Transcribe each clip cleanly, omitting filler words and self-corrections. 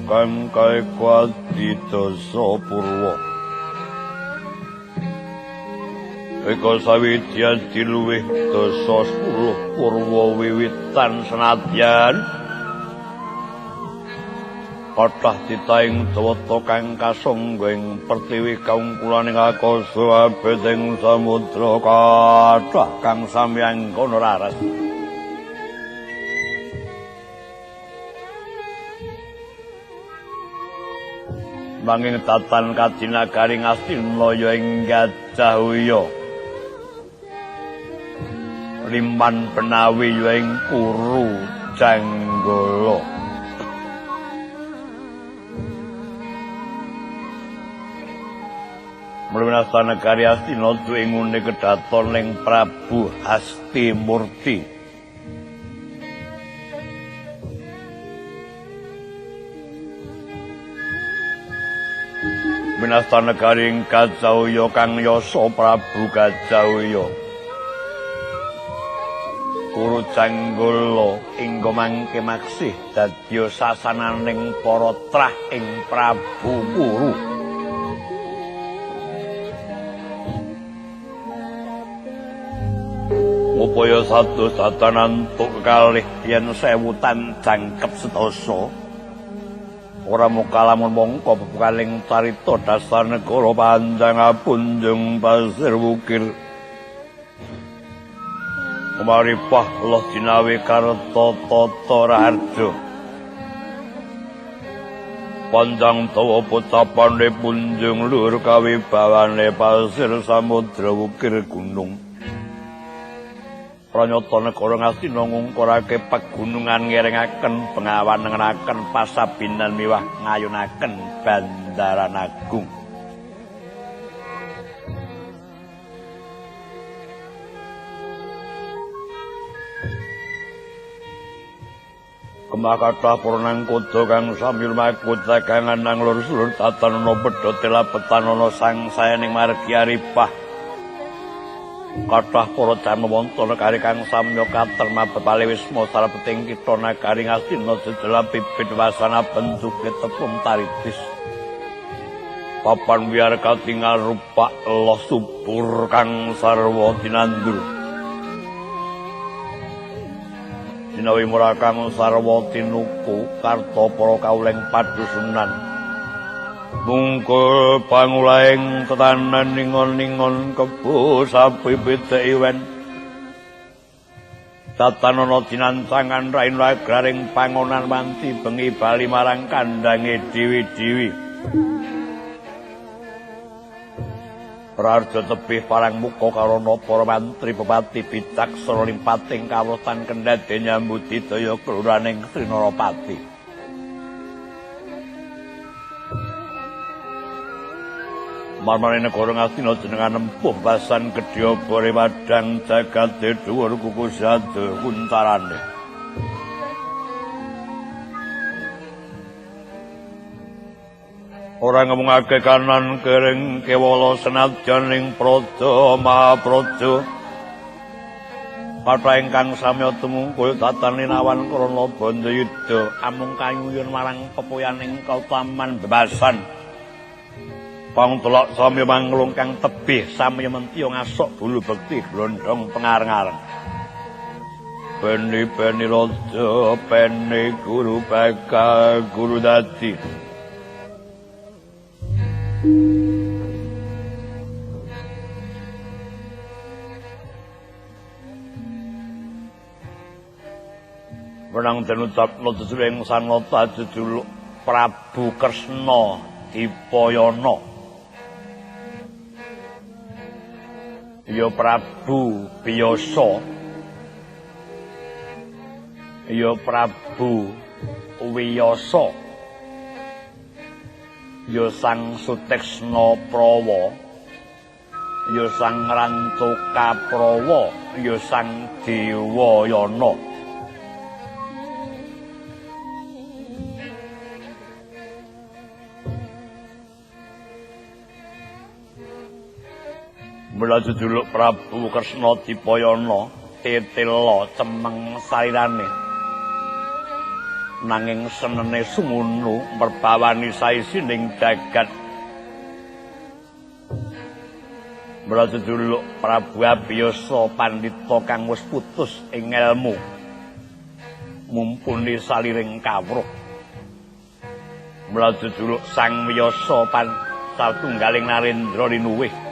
Kang kaekuadidasa purwa eka sawidya diluwih dasa 10 purwa wiwitan senadyan kathah titahing dewata kang kasangga ing pertiwi kaungkulaning akasa abet ing samudra kathah kang sami angkana raras. Nanging tatan kadinagaring Astina ya ing Gajah Uya. Liman Penawi ya ing Kuru Janggala. Mluwinasta negari Astina duwe ngune kedaton ning Prabu Hastimurti. Minasta negari ing Gajahwaya kang yasa Prabu Gajahwaya. Kuru Janggala ingga mangke maksih dadya sasananing para trah ing Prabu Kuru. Upaya sados datanantuk kalih yen sewutan jangkep sedasa. Ora muka lamun mongko bebukaling carita dasar negara panjang apunjung pasir wukir. Kumaripah loh jinawi karta tata raharja. Panjang dawa pocapane punjung luhur kawibawane pasir samudra wukir gunung. Pranyata negara Ngastina ngungkurake pegunungan ngiringaken bengawan nengenaken pasabinan miwah ngayunaken bandaran agung. Kemah kathah para nangkoda kang sami lumaku dagangan nang lur sulur tatanana pedhot lapetanana sangsayaning margi aripah. Kathah para janawanta negari kang samya katerma bebali wisma sarabeting kitha nagari Ngastina jejela bibit wasana bentuke tepung taritis. Papan wiyar katingal rupak loh subur kang sarwa tinandur. Jinawi murah kang sarwa tinuku karta para kawuleng padusunan. Mungkul pangulaing tetanan ningon-ningon kebo sapi pitik iwen. Tatanana dinancangan rain lagraring pangonan wanci bengi bali marang kandange dewi-dewi. Raja tebih parang muka karana para mantri bupati bicaksana limpating kawrutan kendhate nyambut daya keluraning Sri Narapati. Marmane negara Ngastina jenengan nempuh basan gedhe obore padhang jagate dhuwur kuku sade kuncarane. Ora ngomongake kanan kering kewala senadyan ing praja mahapraja. Kathah ingkang samya tumungkul tatan linawan krana bandayuda amung kayuyun marang pepoyaning kautaman bebasan. Pangtelok samya manglung kang tebih samya mentiya ngasok bulu bekti glondhong pengareng-areng. Beni-beni raja peni guru bakal guru dadi. Wenang den ucapna jejulung sanata jejuluk Prabu Kresna Dipayana. Ya Prabu Biyasa, ya Prabu Wiyasa, ya Sang Suteksna Prawa, ya Sang Rantuka Prawa, ya Sang Dewayana. Mula jejuluk Prabu Kresna Dipayana tetela cemeng sarirane. Nanging senene sumunu merbawani saisining jagat. Mula jejuluk Prabu Abiyasa pandhita kang wis putus ing elmu mumpuni saliring kawruh. Mula jejuluk Sang Wiyasa pan satunggaling narendra linuwih.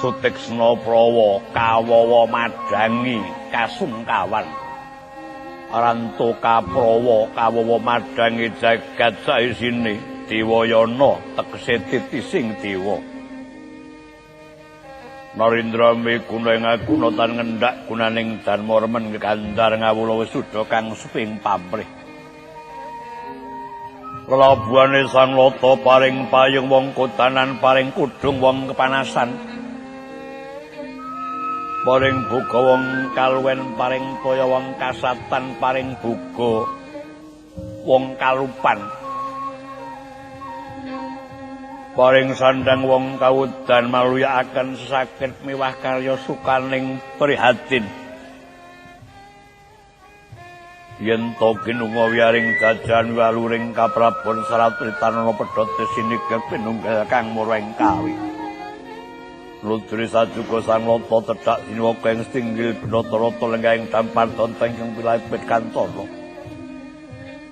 Suteksna Prawa kawawa madhangi kasungkawan. Rantuka Prawa kawawa madhangi jagat saisine Dewayana tegese titising dewa. Narendra miguna ing aguna tan ngendhak gunaning dharma remen gegandar ngawula wisuda kang suping pamrih. Lelabuhane Sang Lata paring payung wong kodanan paring kudung wong kepanasan. Paring buga wong kaluwen paring toya wong kasatan paring buga wong kalupan. Paring sandang wong kawudan maluyakaken sesakit miwah karya sukaning prihatin. Yen to ginunga wiyaring jajan waluring kaprabon sarat ritanana pedhot sinigek pinunggal kang mureng kawi. Ludri sajuga sang lata tedhak sinuwaka ing stinggil benata rata lenggahing dampar tonteng ing pilapit kantana.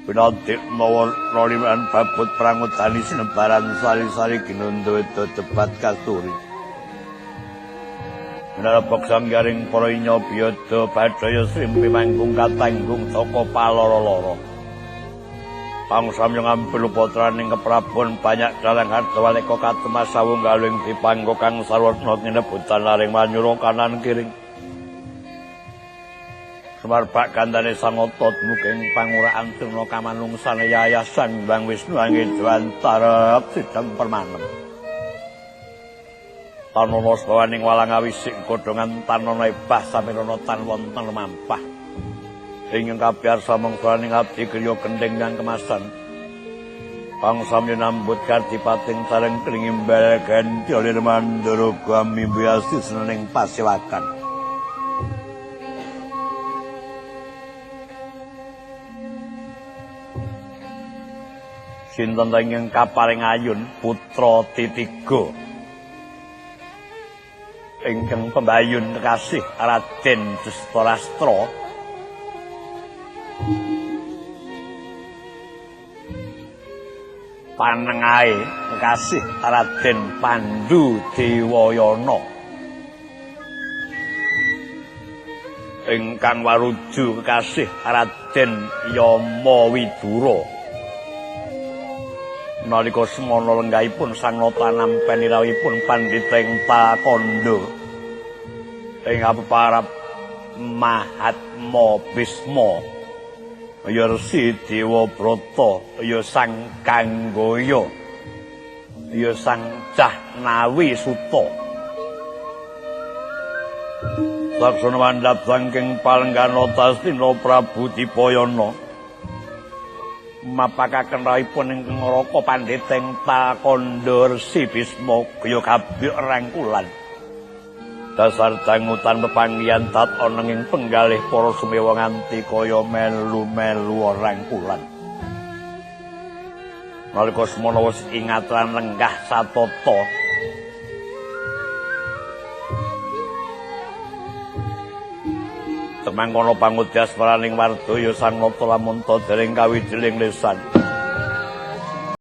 Pinadik nawa roliman babut prangudani sinebaran sari-sari ginunda weda debat kasturi. Minarabak sanggaring para inya biyada badaya srimpi manggung katanggung saka paloro-loro. Pangsamya ngampil putraning keprabon banyak dalang harta waleka katemas sawunggaling dipanggo kang sarwana nginebutan laring manyura kanan kiring. Sumarbak kandhane sangata dumugi panguraan sirna kamanungsane Yayasan Bang Wisnu Angedwantara sidang permanem. Tanana sawaning walang awisik godhongan tanana ebah samirana tan wonten mampah. Ingkang kabiarsa mangsaning abdi griya gendheng kang kemasan. Pangsamya nambut kardipating sareng kringimbal ganti oleh mandura gamimbi asisening pasewakan. Sinten ingkang kaparing ayun putra titiga ingkang pembayun kekasih Raden Destarastra panengahe kekasih Raden Pandu Dewayana ingkang waruju kekasih Raden Yama Widura. Nalika semana lenggahipun sang nata nampen rawuhipun pandhita ing Takandha ing apeparap Mahatma Bisma ya Resi Dewabrata ya Sang Kanggaya ya Sang Cahnawi Suta. Saksana mandhap saking palenggan Astina Prabu Dipayana mapakaken rawuhipun ingkang Raka pandhita ing Takandha Resi Bisma kaya kabyuk rangkulan. Dasar dangutan pepanggihan tat ana ing penggalih para sumewa nganti kaya melu-melu rangkulan. Nalika semana wis ingat lan lenggah satata temangkono pangudyas paraning wardaya sang nata lamun ta dereng kawijiling lesan.